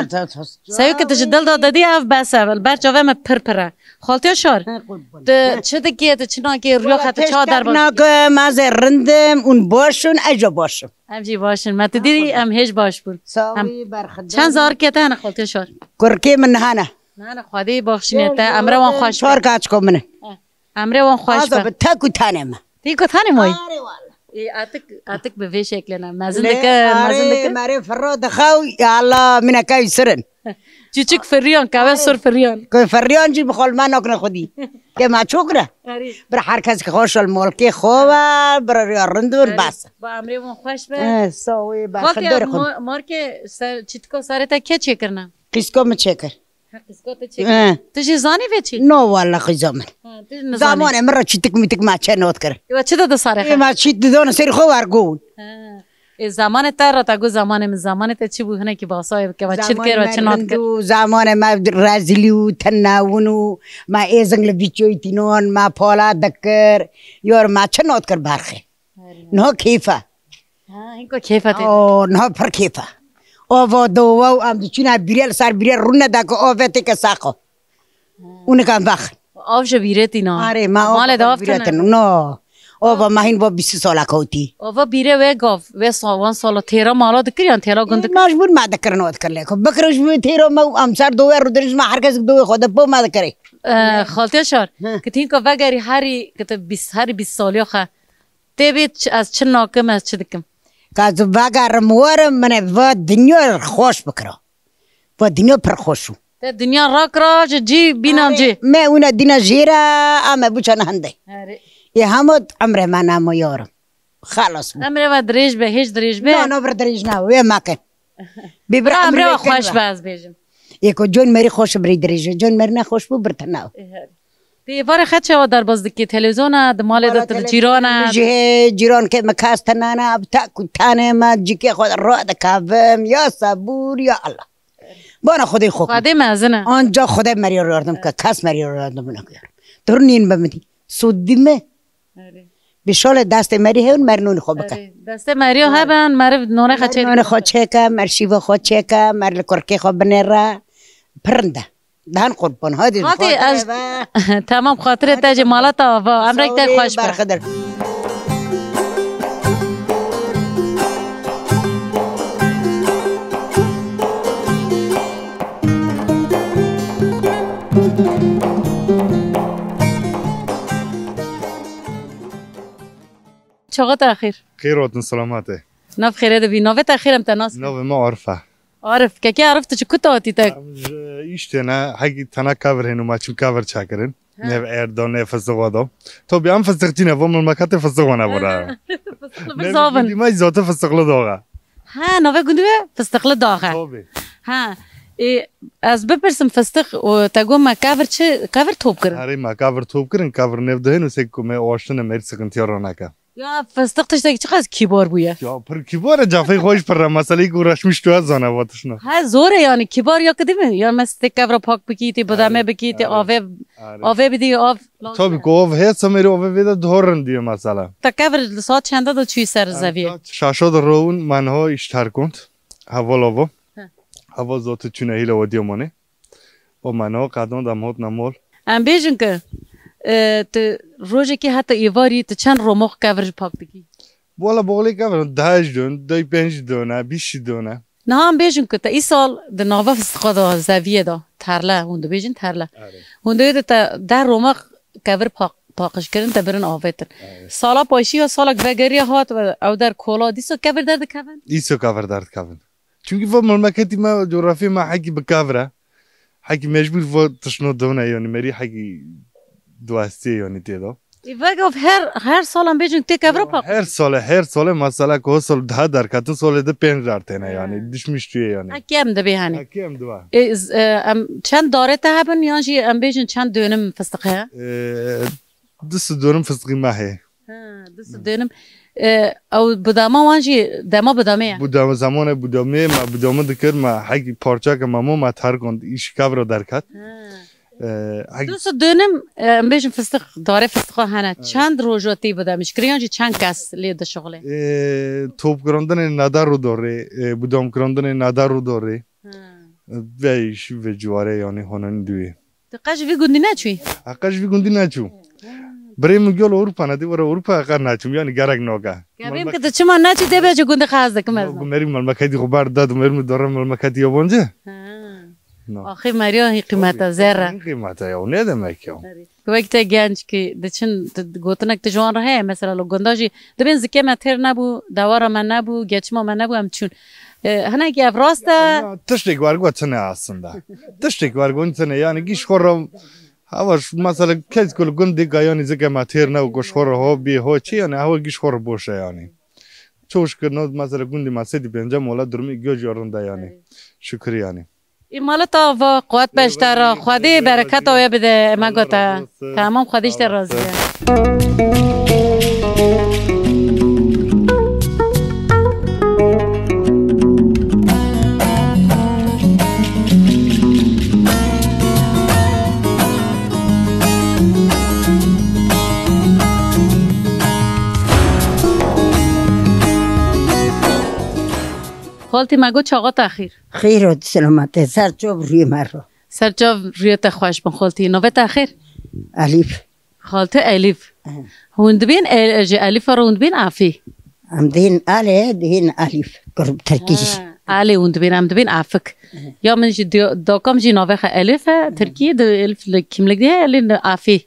Sewê ke tu ji dil de didî, ev bes e. Li ber çavê me pir pir e. Xaltiya Şar, tu çi dikê, tu çi nakê, rûya xwe tu çawa derbas dikî? Nakim, ez ê rind im, hûn baş in, ez jî baş im. Em jî baş in. Me tu dî, em hêj baş bûn. Sawî, berxudar. Çend zarikê te hene, Xaltiya Şar? Kurkê min niha ne. Niha ne, Xwedê baxşîne te, emre wan xweş be. Çar kaçko min in. Emrê wan xweş be. Aza bi tek û tenê me. Tê ku tenê mayî? Arê wala. Ê, etik, etik bi vê şekle ne. Mezin dike, mezin dike. Merê firro dixew, ya Allah, mineke wî sirin. Çiçik firriyan, keve sur firriyan. Ku firriyan jî bi xwe li me nakine xwedî. Ke me çokre. Arê. Bir her kes ki xweş ol molkê xwe ve, bir ya rind bir bas. Ba emrê wan xweş be. Eh, sawê be. Xaltê, xidder xwe. Markê ser, çitika serê te ke çêkirine? Qîsko mi çêkir. He, qîska te çêkir. He. Tu jî zanî vê çî? No, walla xwîza min. Ha, tu jî nizanî. Zamanê min re çîtik mîtik ma çe not kir. Ewa çi de di sarê xe? Ê, ma çît didon serî xwe wergon. Ha. Ê, zamanê te re, te got zamanê min, zamanê te çi bû, hinekî basayê bike, va çi dikir, va çi not kir? Zamanê me rezilî û tenewin û me êzing li vîçoyî tînon, me pala dikir. Yor me çi not kir berxê. Niha keyf e. Ha, hinko keyfa tê. Oo, niha pir keyf e. Ava dowa û em diçûne bîrê li ser bîrê rûne de ku ava têke saxo. Û nikan vex. Av ji bîrê tîna. Arê, me ava bîrê tîna. No. Ava me hîn va bîst sala kewtî. Ava bîrê wê gav, wê sa-, wan sala têra mala dikir yan têra gund dikir? Mecbûr me dikir, no dikir lê ku. Bikir ji wê têra me û em ser dowê rûdirî ji me her kes dowê xwe de po me dikirê. Eh, Xaltiya Şar, ki tînka vegerî herî, ki tu bîst, herî bîst saliya xe, Tê bê ç-, ez çi nakim, ez çi dikim? Ka ez vegerim werim, min ê va dinya xweş bikira. Va dinya pir xweş û. Te dinya rakira ji cî bînan cî. Me wina dîna jêra, ame bûçana hinde. Erê. Ê hema emrê me namo yarim. Xelas bû. Emrê me dirêj be, hêj dirêj be. Na, na, bir dirêj na, wê me kin. Bê bir emrê me xweş be, ez bêjim. Ê ku con merî xweş birî dirêj, con merî ne xweş bû, bir tena. Ê herî. Tê êvarê xwe çawa derbas dikî? Televîzyon e, di malê de, di cîran e? Ji hê cîrankê me kes tenane, bi tek û tenê me cikê xwe radikevim, ya sebûr, ya Allah. Bana Xwedê xwe. Xwedê mezin e. Anca Xwedê merî yardim ke, kes merî yardim nekir. Dur nîn be min dî. Sodî me. Erê. Bi şalê destê merî hewin, merî nûnî xwe bike. Erê. Destê merî hebin, meriv nûnê xwe çêke. Nûnê xwe çêke, mer şîva xwe çêke, mer li kurkê xwe binêre. Pirinde. Dihan qurban, hadi. Hadi, ez, tamam, xatirê te jî mala te ava. Emrek te xweş be. Berxidar. Çaxa te xêr. Xêr hatin, selamet e. Nav xêrê de bî. Navê te xêr em te nas. Navê me Arif e. Arif, kekê Arif, tu ji ku hatî te? Em ji îştê ne, hegî tena kevir hênû me çim kevir çekirin. He. Nêv erd da, nêv fistiq da. Tabii em fistiqçî ne, va memleketê fistiq wana bura. Fistiqli bir zav in. Nêv gundî me zaten fistiqli daxe. Ha, navê gundî we Fistiqli daxe. Tabii. Ha, e, ez bipirsim fistiq û te got me kevir çi, kevir top kirin? Herê me kevir top kirin, kevir nêv dihên û sek ku me aştine merî sıkıntıya raneke. Ya, fistiq tiştekî çiqas kîbar bûye. Ya, pir kîbar e, cafê xwe jî pir e. Meseleyê ku uğraşmış tu ez zane va tişna. He, zor e yani, kîbar ya ki değil mi? Ya, mes tê kevra pak bikî, tê bideme bikî, tê avê, avê bidî, av lazim e. Tabii ku av heye, samerî avê vê de daha rind diye mesela. Te kevir li saat çende de çûyî ser zeviyê? Saat şaşa de rawin, me niha îş terkond. Heval ava. He. Heval zatu çûne hîla wediya manê. O me niha qedand em hatine mal. Em bêjin ki, e, tu rojekê heta êvarî tu çend romox kevir ji pak dikî? Wala boxlê kevir deh jî dön, dey pênc jî döne, bîst jî döne. Niha em bêjin ku te îsal di nava fistiqa de, zeviyê de, terle, hûn dibêjin terle. Erê. Hûn dê de te deh romox kevir pak-, paqij kirin, te birin avêtin. Erê. Sala paşî ya salek vegeriya hat ve ew der kola, dîsa kevir derdikevin? Dîsa kevir derdikevin. Çunkî va memleketî me, coğrafya me hekî bi kevir e. Hekî mecbûr va tiştno dewne, yanî merî hekî duestiyê yanî tê de. Ê, vegaf her, her sal em bêjin tê kevra pak. Her sale, her sale mesela ku o sal daha derketin, salê de pênc dar têne yanî, düşmüş tüye yanî. Ha, kem dibe hani. Ha, kem dibe. Ê, z-, e, em çend darê te hebin yan jî em bêjin çend dönüm fıstık heye? Ê, du sed dönüm fıstıkî me heye. Ha, du sed dönüm. E, ew budama wan jî dema budamê ye? Budama, zamanê budamê me budama dikir, me hekî parçeke memo me terkand, îş kevra derket. Ha. E, hek- Dost dönem, e, em bêjin fistiq, darê fistiqa hene. Evet. Çend roja tê bide mişkiriyan jî çend kes lê dişuxulê? E, topgirandinê neda rû dorê, e, budamgirandinê neda rû dorê. Ha. Vey şî vê ciwarê, yanî honan duwê. Tu qe ji vî gundî neçûyî? Heqa ji vî gundî neçû. Birê min gel Ewropa ne, dê were Ewropa, heqa neçûm, yanî gerek nake. Gerek ke tu çima neçî, dê bê ji gundî xwe hez dikim ez. Merî malmeketî xwe ber da, merî min dore malmeketî yabancî. Ha. No. Axî meriya hî qîmeta zerre. Hî qîmeta ya, ne demek ya? Wek te genç ki diçin, tu, gotinek tu ji wan re heye, mesela li gunda jî dibên zikê me têr nebû, dewara me nebû, geçima me nebû, em çûn. E, hinekî ev rast e? Ya, tiştek wergo tine aslında. Tiştek wergo tine, yani giş xwe re, hava şu, mesela kes ku li gundê ka, yani zikê me têr nebû, ku ji xwe re ho bî, ho çi, yani hava giş xwe re boş e yani. Çok şükür, no, mesela gundê me sêdî pêncem wala durumî göz yorunda yani. Evet. Şükür yani. Îmala te ava, quwet be ji te re. Xwedê bereketa wê bide, me gote. Temam, Xwedê ji te razî be. Xaltî me got çaxa te xîr. Xêr û selamet e, ser çav rûyê me re. Ser çav rûyê te xweş bin xaltî. Navê te xêr? Elîf. Xaltî Elîf. Aha. Hûn dibên el-, ji Elîfa re hûn dibên Afî? Em dihên Alê, dihên Elîf. Kurd Tirkî jî. Ha, Alê hûn dibên, em dibên Afik. Aha. Ya min jî di-, dakam jî navê xwe Elîf e, Tirkî di Elîf li kimlik diye, Elîf li Afî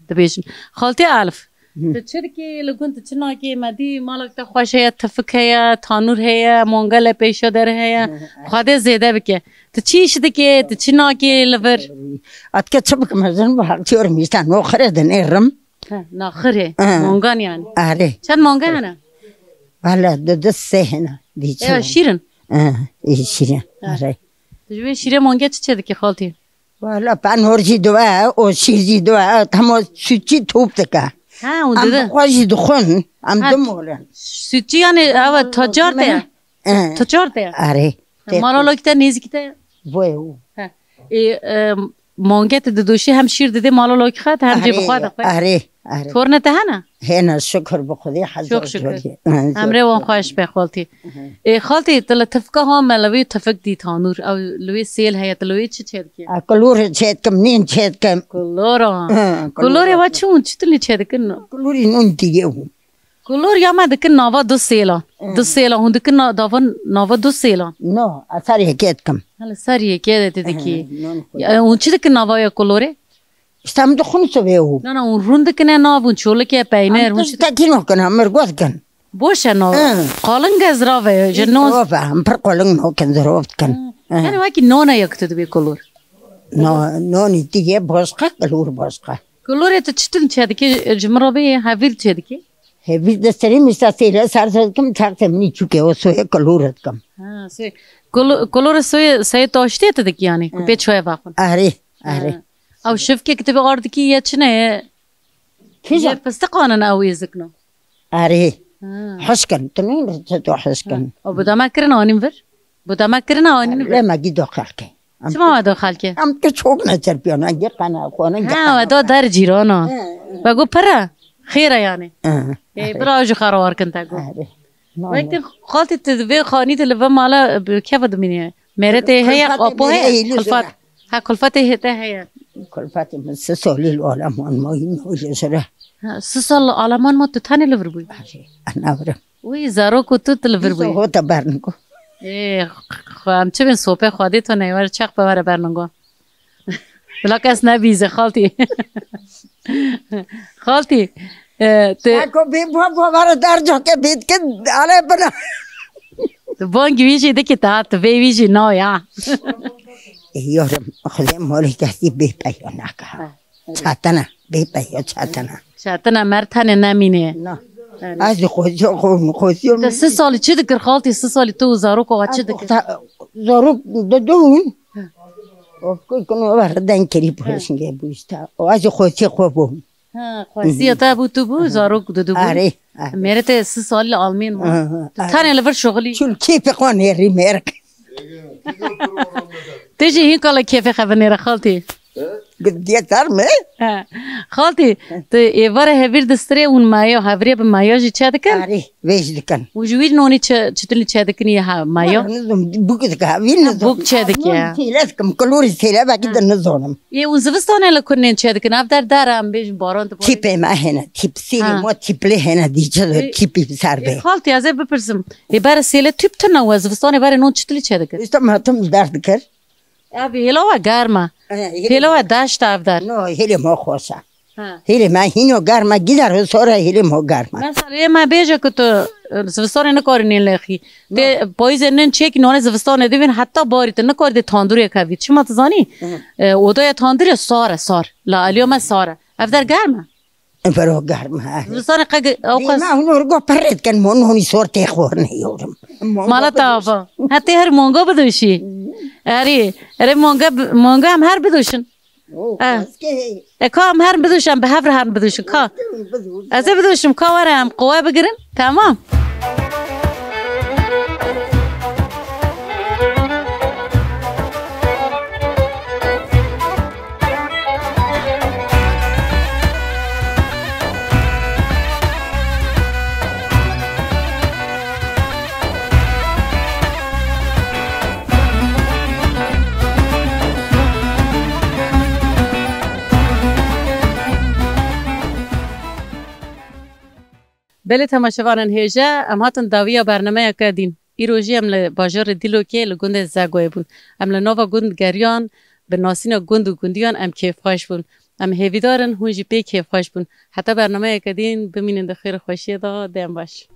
dibêjin. Xaltî Elîf. Hı. Tu çi dikî li gund, tu çi nakî? Me dî malek te xweş heye, tifik heye, tanûr heye, mangele pêşa derê heye. Hı, hı. Xwedê zêde bike. Tu çi îş dikî, tu çi nakî li vir? Atke çi bikim, ez in bahar diyorum işte, noxirê dinêrim. He, naxirê, Hı. mangan yani. Erê. Çend manga hene? Valla du, du sê hene. Dî çi Ya, hene? şîrin. Hı, iyi şirin. Hı. Erê. Tu ji wê şîrê mangê çi çê dikî xaltî? Wala, panor jî diwe, o şîr jî diwe, hema sütçî top dike. Ha, û Em dide. bi xwe jî dixwin, em Ha, dim olin. Sütçî yani, ew e, tacar te ye? Eh. Tacar te ye? Erê. Mala lokî te nêzîkî te ye? Boy û. Ha. Ê, e, mange te didoşî hem şîr didê mala lokî xwe, hem jî bi xwe de xwe. Erê, erê. Torne te hene? Hêna, şikir bi Xwedê, hezar Çok şükür. carî. Hı, Emrê wan xweş be, xaltî. Hı. Ê, xaltî, tu li tifka ha me li wê tifik dî tanûr, ew li wê sêl heye, tu li wê çi çêdikî? A, kulûrê çêdikim, nîn çêdikim. Kulora. Hı, Kulorê kulora. we çi hûn, çi tu lê çêdikin? Kulûrî nûn diye û. Kulor ya me dikin nava du sêlan. Hı. Du sêlan, hûn dikin na-, dava nava du sêlan. No, a ser yekê dikim. Hala ser yekê de tu dikî. Hı, nûn kulor. Ya, hûn çi dikin nava ya kulorê? Îşte em dixwin sibê û. Na, na, hûn rûn dikine nav, hûn çolike, peyner, Em hûn çi tiştekî nokin, em mirgot kin. Boş e nav. Hı. Qalin gezrave, ji Î, no. Ova, em pir qalin nokin, zirov dikin. Hı. Hı. Yani wekî nona yek tu dibê kulor. No, nonî diye başka, kulor başka. Kulorê tu çitin çêdikî, ji min re bê, hevîr çêdikî? Hevîr de serê min îşte sêle ser ser dikim, çaxtê min çûke, o soyê kulor dikim. Ha, soyê. Kulo-, kulorê soyê, soyê taştê tu dikî yani, ku Hı. pê çaye vexwin. Erê, erê. Ha. Ew şivkê ki tu bi ar dikî ye çi ne ye? Kîja? Ye fistiqan in ew êzikno. Erê. Ha. Hişkin. Tu nûn tu tu hişkin. Ha. Ew bi dama kirin anîn vir? Bi dama kirin anîn vir? Lê me gî do xelkê. Em Çima we do xelkê? Em tu çok ne çerpiyan, em gî qana xwana, em gî Ha, qana we do xwana. der cîrana. He, he. We got pira. Xêr e yani. He, Ê, he. bira ji xwe re war kin te got. Erê. No, Wek no. te xaltî tu vê xanî tu li vê mala bi keva dimînî. Mêretê heye, Kulfatê apo mêrê heye, heyî li kulfat. zora. Ha, kulfatê hê te heye. Kulfatê min si solî li Alman ma, yî li zora. Ha, si sal li Alman ma tu tenê li vir bûyî? Erê, ana virim. Wî zarok û tu, tu li vir bûyî? Hota berniko. Ê, xwe em çi bin sopê Xwedê to neywer çax be were berniko. Bila kes nebîze, xaltî. Xaltî, e, te Ako bê baba vara dar cake bêt ke ale bana. Tu bangî wî jî dikî ta, tu vê wî jî na ya. Ê, yorum, Xwedê malê kesî bê peya naka. Ha, evet. Çatana, bê peya çatana. Çatana mer tenê nemîne. Na. Evet. Ez xwezî, xwe-, xwezî Te si salî çi dikir xaltî, si salî tu û zaroka we çi dikir? Zarok didûn. Hı. O kikno var den kirî Hı. poşinge bu işte. O ez xwezî xwe bûm. Ha, xwesiya te bû, tu bû, Aha. zarok dudu bû. Arê, arê. Mêrê te si salî li Almên ma. Aha, Tu arê. tenê li vir şuxulî. Çul kêfê xwe nêrî mêrik. Te jî hîn kala kêfê xwe vinêre xaltî. Gildiye dar mı? He. Xaltî, tu êvarê hevîr di stirê hûn maya, hevrê bi maya jî çe dikin? Arê, vê jî dikin. Û ji wî nonî çi, çitilî çe dikin ya ha, maya? Nizom, bûk dike, vî Ha, nizom. Bûk çe dike. Têle dikim, kilorî têle, belkî Ha. de nizonim. Ê, û zivistanê li ku nên çe dikin? Ev der der em bêjin baran dibarî. Tîpê me hene, tîp, sîrê Ha. me tîplê hene, dîçe de Ê, tîpî ser Ê, bê. Xaltî, ez ê bipirsim. Ê, berê sêle tîp tune we, zivistanê berê non çitilî çe dikin? Îşte me tim derdikir. Abi, hêla we germ e. E, hêlê Hêla me. we deşt e ev der. No, hêlê me xweş e. Ha. Hêlê me hîno germ e, gider û sore hêlê me germ e. Mesela, ê me bêje ku tu, e, zivistanê nikarî nên lêxî. No. Tê payîzê nên çêkî nonê zivistanê divîn heta barî tu nikarî dê tandurê kevî. Çima tu zanî? Hı. E, odaya tandurê sar e, sar. La aliya me sar e. Ev der germ e. Bero germ e. Zivistanê qe ge-, ew Dê qas me hûn orgo perê dikin, mon hûnî sor tê xor neyorim. Mala te ava. Ha, tê her monga bidoşî. Erê, erê monga bi-, monga em her bidoşin. Oh, Eh. Keske hey. E, ka em her bidoşin, bi hev re her bidoşin, ka. Bidoş. Ez ê bidoşim, ka were em qewe bigirin. Tamam. Belê temaşevanên hêje, em hatin dawiya bernameyeke dîn. Îro jî em li bajarê Dîlokê li gundê Zegoyê bûn. Em li nava gund geriyan, bi nasîna gund û gundiyan em kêfxweş bûn. Em hêvîdar in hûn jî pê kêfxweş bûn. Heta bernameyeke dîn bimînin di xêr û xweşiyê de, dem baş.